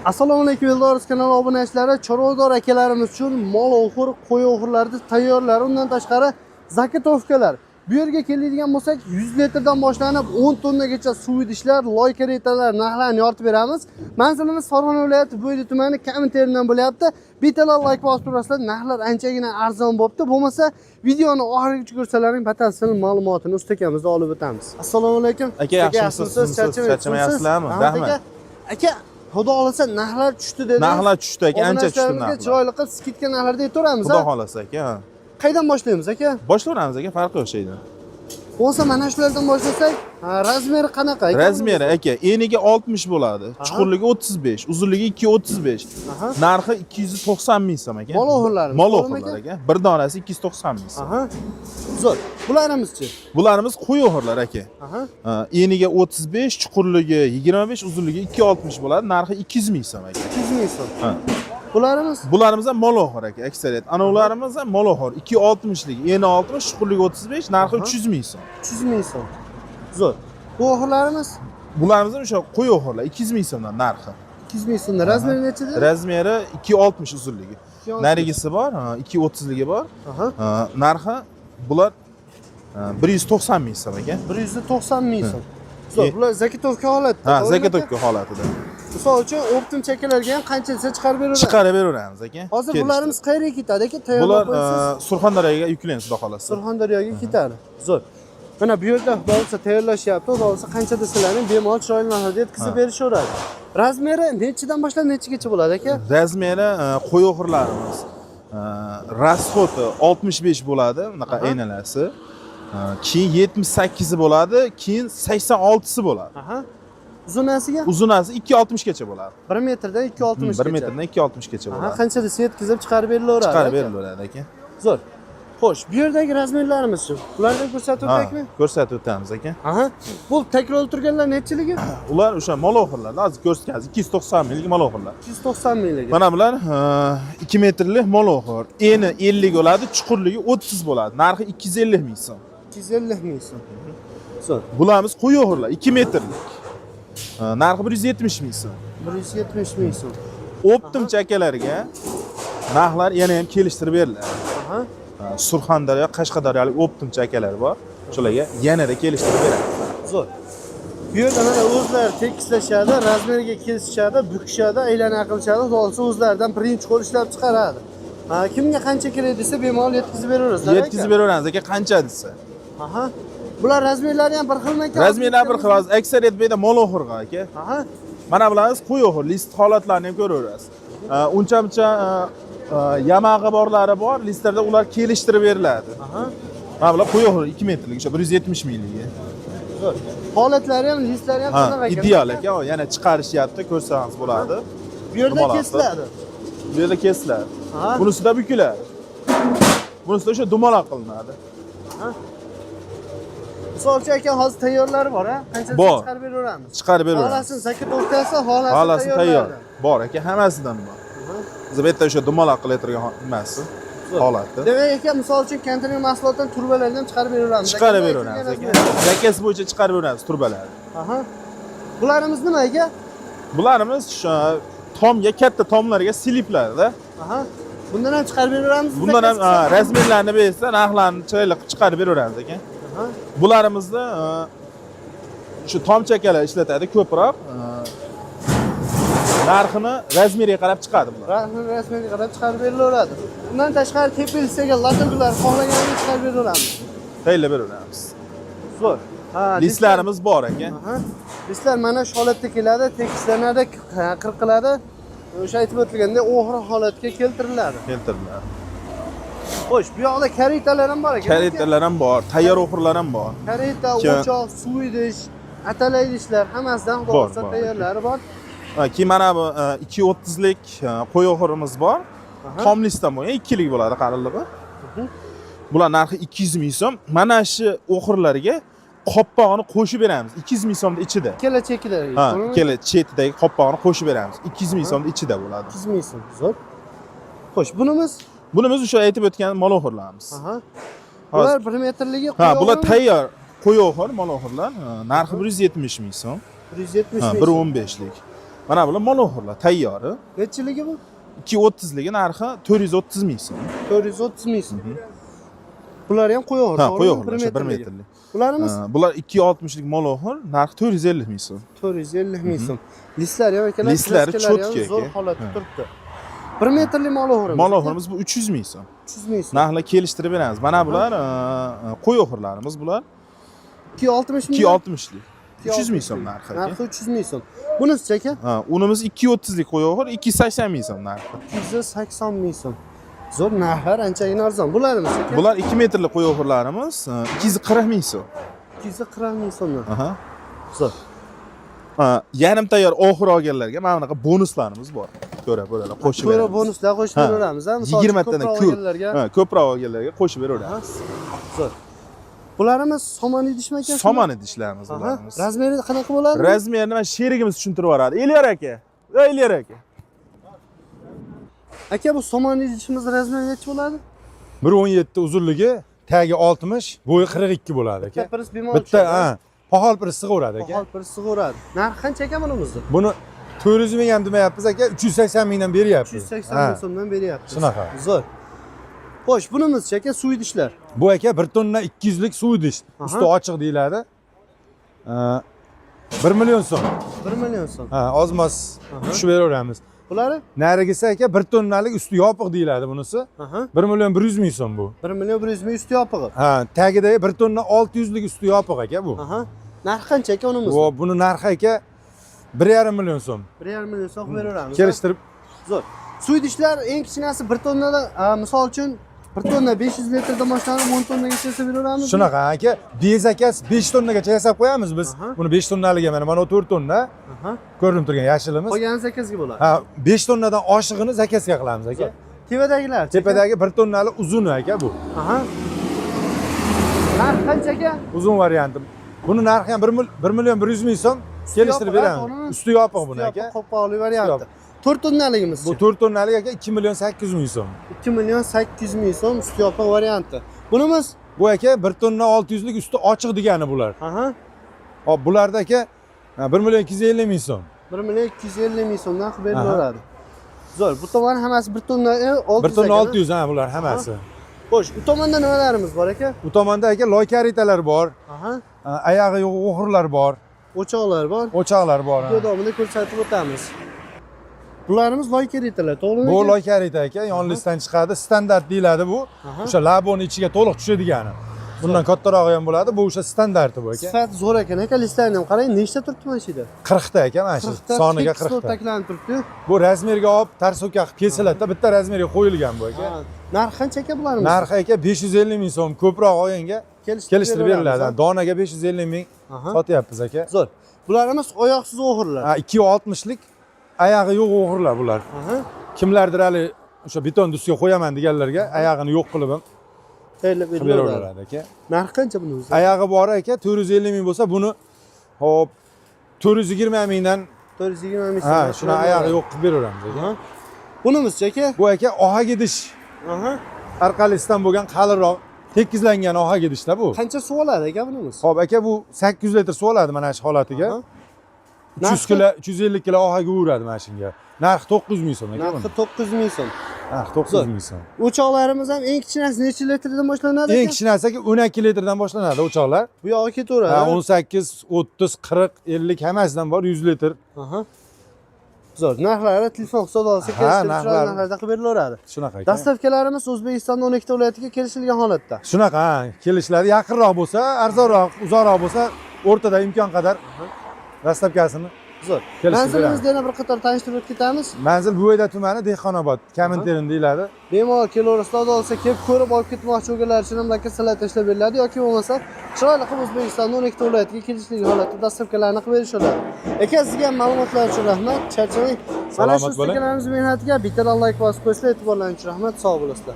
Assalomu alaykum, Eldorus kanali obunachilari, chorvador akalarimiz uchun mol oxur, qo'y oxurlarni tayyorlari, undan tashqari заготовка lar. Bu yerga keladigan bo'lsak, 100 litrdan boshlanib 10 tonnagacha suv idishlar, loy karetalar narxlarini yoritib beramiz. Manzilimiz Farg'ona viloyati, Bo'yli tumani, Kaminteridan bo'lyapti. Bittalar layk bosib turasizlar, narxlar anchagina arzon bo'libdi. Bo'lmasa videoni oxirigacha ko'rsalaring, batafsil ma'lumotini usta akamizdan olib o'tamiz. Assalomu alaykum. Aka, yaxshimisiz? Charchamayapsizlarmi? Rahmat aka. Rahmat. Aka, xudo xohlasa, narxlar tushdi dedingiz. Narxlar tushdi aka, ancha tushdi Obunachilarimizga narxlar. Chiroyli qilib скидка narxlarda aytaveramiz, Xudo a? xohlasa aka, ha. Qaydan boshlaymiz, aka? Boshlayveramiz aka, farqi yo'q sheydan. Bo'lsa mana shulardan boshlasak, ha, размер i qanaqa, aka? Размер i aka, eniga 60 bo'ladi, chuqurligi 35, uzunligi 2.35. Narxi 290 ming so'm aka. Mol o'g'irlarimiz, Mol to'g'rimi o'g'irlar aka? aka. Bir donasi 290 ming so'm. Aha. Zo'r. Bularimizchi? Bularimiz qo'y o'g'irlar aka. Aha. Ha, eniga 35, chuqurligi 25, uzunligi 2.60 bo'ladi. Narxi 200 ming so'm aka. 200 ming so'm. Ha. Bularimiz? Bularimiz ham mol o'g'ir aka, aksariyat. Ana ularimiz ham mol o'g'ir. 2.60 ligi, eni 60, chuqurligi 35, narxi 300 ming so'm. 300 ming so'm. Zo'r. Bu o'g'irlarimiz? Bularimiz ham o'sha qo'y o'g'irlar, 200 ming so'mdan narxi. 200 ming so'mdan. Размер i nechida? Размер i 2.60 uzunligi. 2.60. Narigisi bor, ha, 2.30ligi bor. Aha. Ha, narxi bular, ha, 190 ming so'm aka. 190 ming so'm. Zo'r. Bular заготовка holatida. Ha, To'g'rimi aka? заготовка holatida. Misol uchun, оптом chakalarga ham qancha desa chiqarib beraveramiz. Chiqarib beraveramiz aka. Hozir Kelishdi. bularimiz qayerga ketadi aka? Tayyorlab Bular qo'yasiz. ha, Surxondaryoga yuklaymiz, xudo xohlasa. Surxondaryoga ketadi. Zo'r. Mana bu yerda xudo xohlasa tayyorlashyapti. Xudo xohlasa, qancha desalaring bemalol chiroyli narxlarda yetkazib berishaveradi. Размер i nechidan boshlab nechigacha bo'ladi, aka? Размер i qo'y o'g'irlarimiz расход i 65 bo'ladi, bunaqa aynalasi. Keyin 78 bo'ladi, keyin 86si bo'ladi. Aha. Uzunasiga? Uzunasi 2.60 gacha bo'ladi. 1 metrdan 2.60 1 metrdan 2.60 gacha bo'ladi. Qancha desa yetkazib chiqarib berilaveradi. Chiqarib Aka. berilaveradi aka. Zo'r. Xo'sh, bu yerdagi размер larimiz-chi? Bularni ko'rsatib Ha, o'taylikmi? ko'rsatib o'tamiz aka. Aha. Bu takror turganlar nechiligi? Ular o'sha mol o'g'irlar, hozir ko'rsatganmiz, 290 minglik mol o'g'irlar. 290 mingligi. Mana bular 2 metrlik mol o'g'ir. Eni 50 bo'ladi, chuqurligi 30 bo'ladi. Narxi 250 ming so'm. 250 ming so'm. Zo'r. Bularimiz qo'y o'g'irlar, 2 metrlik. Narxi 170 ming so'm. 170 ming so'm. Оптом chakalarga narxlar yana ham kelishtirib beriladi. Surxondaryo, Qashqadaryolik оптом chakalar bor. Shularga yanada kelishtirib beradi. Zo'r. Bu yerda mana o'zlari tekislashadi, размер ga kesishadi, bukishadi, aylana qilishadi, xudo xohlasa o'zlaridan birinchi qo'l ishlab chiqaradi. Ha, kimga qancha kerak desa bemalol yetkazib beraverasizlar, aka? Yetkazib beraveramiz aka, qancha desa. Aha. Bular размер lari ham bir xilmi aka? Размер lar bir xil, hozir aksariyat bu yerda mol o'g'irg'a aka. Mana bularimiz qo'y o'g'ir, list holatlarini ham ko'raverasiz. Uncha muncha yamag'i borlari bor, listlarda ular kelishtirib beriladi. Mana bular qo'y o'g'ir 2 metrlik, o'sha 170 mingligi. Zo'r. Holatlari ham, listlari ham Ha, qanaqa ekan? Ideal aka, yana chiqarishyapti, ko'rsangiz bo'ladi. Bu yerda Dumaloq. kesiladi. Bu yerda kesiladi. Bunisida bukiladi. Bunisida o'sha dumaloq qilinadi. Misol uchun aka, hozir tayyorlari bor, ha? Qancha Bor. chiqarib beraveramiz? Chiqarib beraveramiz. Xohlasin заготовка si, xohlasin Xohlasi tayyor. tayyorlari. Bor aka, hammasidan bor. Biz bu yerda o'sha dumaloq qilayotgan nimasi? Holati. Demak aka, misol uchun konteyner mahsulotdan trubalarni ham chiqarib beraveramiz. Chiqarib Aka, beraveramiz aka. aytilgan. Заказ bo'yicha chiqarib beramiz trubalarni. Aha. Bularimiz nima, aka? Bularimiz shu tomga, katta tomlarga sliplarda. Aha. Bundan ham chiqarib beraveramiz. Bundan ham Заказ qilsa? Ha, размер larni bersa, narxlarni chiroyli qilib chiqarib beraveramiz aka. Bularimizni shu tomchakalar ishlatadi ko'proq. Narxini размер iga qarab chiqadi bular. Размер ga qarab chiqarib berilaveradi. Undan tashqari теплица ga лоток lar xohlaganini chiqarib beraveramiz. Tayyorlab beraveramiz. Zo'r. Ha, Listlarimiz bor aka. Aha. Listlar mana shu holatda keladi, tekislanadi, qirqiladi. O'sha aytib o'tilgandek o'g'ri holatga keltiriladi. Keltiriladi. Xo'sh, bu yoqda karitalar ham bor ekan. Karitalar ham bor, tayyor o'g'irlar ham bor. Karita, o'choq, suv idish, atala idishlar hammasidan xudo Bor, xohlasa bor. tayyorlari bor. Ha, keyin mana bu 2.30lik qo'y o'g'irimiz bor. Tom listdan bo'lgan, ikkilik bo'ladi qalinligi. Bular narxi 200 ming so'm. Mana shu o'g'irlarga qopqog'ini qo'shib beramiz. 200 ming so'mni ichida. Ikkala chekida. Ha, To'g'rimi? ikkala chetidagi qopqog'ini qo'shib beramiz. 200 ming so'mni ichida bo'ladi. 200 ming so'm. Zo'r. Xo'sh, bunimiz? Bunimiz o'sha aytib o'tgan mol o'g'irlarimiz. Bular 1 metrligi. Ha, bular qo'yog'imi? Tayyor qo'y o'g'ir, mol o'g'irlar. Narxi 170 ming so'm. 170 Ha, ming so'm. 1.15lik. Mana bular mol o'g'irlar tayyori. Nechiligi bu? 2.30ligi narxi 430 ming so'm. 430 ming so'm. Bular ham qo'y o'g'ir. Ha, to'g'rimi? qo'y o'g'irlar, Bir o'sha 1 metrligi. metrlik. Bularimiz Ha, bular 2.60lik mol o'g'ir, narxi 450 ming so'm. 450 ming so'm. Listlari ham akalar, Listlari kraskalari ham cho'tka zo'r aka. holatda Ha. turibdi. 1 metrli mol o'g'rimiz. Mol o'g'rimiz bu 300 ming so'm. 300 ming so'm. Narxlar kelishtirib beramiz. Mana bular qo'y o'g'irlarimiz bular 260 ming. 2.60lik. 300 ming so'm narxi aka. Narxi 300 ming so'm. Bunisi aka Ha, unimiz 2.30lik qo'y o'g'ir, 280 ming so'm narxi. 280 ming so'm. Zo'r narxlar anchagina arzon. Bularimiz aka Bular 2 metrli qo'y o'g'irlarimiz 240 ming so'm. 240 ming so'mdan. Aha. Zo'r. Ha, yarim tayyor oxir olganlarga mana bunaqa bonuslarimiz bor. Ko'ra bo'ladi, qo'shib Ko'ra beramiz. bonuslar qo'shib Ha. beraveramiz, ha? Misol uchun 20 tadan ko'proq ko'p. olganlarga. Ha, ko'proq olganlarga qo'shib beraveramiz. Zo'r. Bularimiz somon idishmi aka? Somon idishlarimiz Aha. bularimiz. Razmeri qanaqa bo'ladi? Razmerini mana sherigimiz tushuntirib yuboradi. Elyor aka. Ey Elyor aka. Aka bu somon idishimiz razmeri nechi bo'ladi? 1.17 uzunligi, tagi 60, bo'yi 42 bo'ladi aka. Bitta pris bemalol Bitta, ha, poxol pris sig'averadi aka. Poxol pris sig'averadi. Narxi qancha aka bunimizni? Buni 400 ming ham demayapmiz aka, 380 mingdan beryapmiz. 380 Ha. ming so'mdan beryapmiz. Shunaqa. Zo'r. Xo'sh, bunimizchi aka suv idishlar. Bu aka 1 tonna 200 lik suv idish. Aha. Usti ochiq deyiladi. 1 million so'm. 1 million so'm. Ha, ozmoz tushib beraveramiz. Bulari? Narigisi aka 1 tonnalik usti yopiq deyiladi bunisi. Aha. 1 million 100 ming so'm bu. 1 million 100 ming usti yopig'i. Ha, tagidagi 1 tonna 600 lik usti yopiq aka bu. Aha. Narxi qancha aka unimizni? Va buni narxi aka 1,5 million so'm. 1,5 million so'm qilib beraveramiz. Kelishtirib Zo'r. Suv idishlar eng kichinasi 1 tonnadan, misol uchun 1 tonna 500 litrdan boshlanib 10 tonnagacha yasab beraveramiz. Shunaqa aka, bezakasi 5 tonnagacha yasab qo'yamiz biz. Aha. Buni 5 tonnaligi mana 4 tonna Aha. ko'rinib turgan yashilimiz. Qolgani zakazga bo'ladi. Ha, 5 tonnadan oshig'ini zakazga qilamiz aka. Tevadagilar. Tepadagi 1 tonnali uzuni aka bu. Aha. Narxi qancha aka? Uzun varianti. Buni narxi ham 1 million 100 ming so'm kelishtirib yopiq, beramiz. to'g'rimi? Usti yopiq buni aka. Qopqoqli varianti. 4 tonnaligimiz. Bu 4 tonnalik aka 2 million 800 ming so'm. 2 million 800 ming so'm usti yopiq varianti. Bunimiz? Bu aka 1 tonna 600 lik usti ochiq degani bular. Aha. Hop, bularda aka 1 million 250 ming so'm. 1 million 250 ming so'mdan qilib berilaveradi. Zo'r. Bu tomon hammasi 1 tonna 600. 1 tonna 600 ha bular hammasi. Xo'sh, u tomonda nimalarimiz bor aka? U tomonda aka loykaritalar bor. Aha. Oyog'i yo'q o'g'irlar bor, O'choqlar bor. o'choqlar bor. ha. Video davomida ko'rsatib o'tamiz. Bularimiz loykaritalar, to'g'rimi? Bu aka? loykarita aka, yonlisdan chiqadi, standart deyiladi bu. Aha. O'sha laboni ichiga to'liq tushadigani. Bundan kattarog'i ham bo'ladi, bu o'sha standarti bu aka. Sifat zo'r ekan aka, listlarni ham qarang, nechta turibdi mana shu yerda? 40 ta aka mana shu 40 ta soniga tekis 40 ta. taklanib turibdi. Bu razmerga olib tarsovka qilib kesiladida, bitta razmerga qo'yilgan bu aka. Ha, Narxi qancha aka bularimiz? Narxi aka 550 ming so'm, ko'proq olganga kelishtirib beriladi. beramiz, Donaga 550 ming Aha. sotyapmiz aka. ha? Zo'r. Bularimiz oyoqsiz o'g'irlar. Ha, 2.60 lik oyog'i yo'q o'g'irlar bular. Aha. Kimlardir hali o'sha beton ustiga qo'yaman deganlarga oyog'ini yo'q qilib ham Tayyorlab qilib berilaveradi. beraveradi aka. Narxi qancha buni o'zi? Oyog'i bor aka 450 ming bo'lsa, buni hop 420 mingdan 420 ming so'm. ha, shuni oyog'i yo'q qilib beraveramiz aka. Aha. Bunimizchi aka? Bu aka ohak idish Aha. orqalisdan bo'lgan qalinroq tekizlangan ohak idishda bu. Qancha suv oladi aka bunimiz? Hop aka bu 800 litr suv oladi mana shu holatiga. Aha. 300 Narxi? kilo, 350 kilo ohak uradi mana shunga. Narxi 900 ming so'm aka. Narxi buni. 900 ming so'm. Narxi 900 ming so'm. O'choqlarimiz ham eng kichinasi necha litrdan boshlanadi Eng aka? kichinasi aka 12 litrdan boshlanadi o'choqlar. Bu yog'i ketaveradi. Ha, 18, 30, 40, 50 hammasidan bor 100 litr. Aha. Zo'r. Narxlari telefon hisob olsa Ha, kelishtirib chiroyli narxlari- narxlarda qilib berilaveradi. Shunaqa aka. Dastavkalarimiz O'zbekistonning 12 ta viloyatiga kelishilgan holatda. Shunaqa, ha, kelishiladi. Yaqinroq bo'lsa, arzonroq, uzoqroq bo'lsa, o'rtada imkon qadar dastavkasini Zo'r. Kelishtirib Manzilimizni yana bir qator tanishtirib o'tib ketamiz. Manzil Buvayda tumani Dehqonobod, Kaminterin deyiladi. Bemalol kelaverasizlar, xudo xohlasa kelib ko'rib olib ketmoqchi bo'lganlar uchun ham lokatsiyalar tashlab beriladi yoki bo'lmasa chiroyli qilib O'zbekistonning 12 ta viloyatiga kelishilgan holatda dastavkalarni qilib berishaveradi. Aka, sizga ham ma'lumotlar uchun rahmat. Charchamang. Mana shu Salomat bo'ling. ustalarimiz mehnatiga bittadan layk bosib qo'ysanglar, e'tiborlaringiz uchun rahmat. Sog' bo'lasizlar.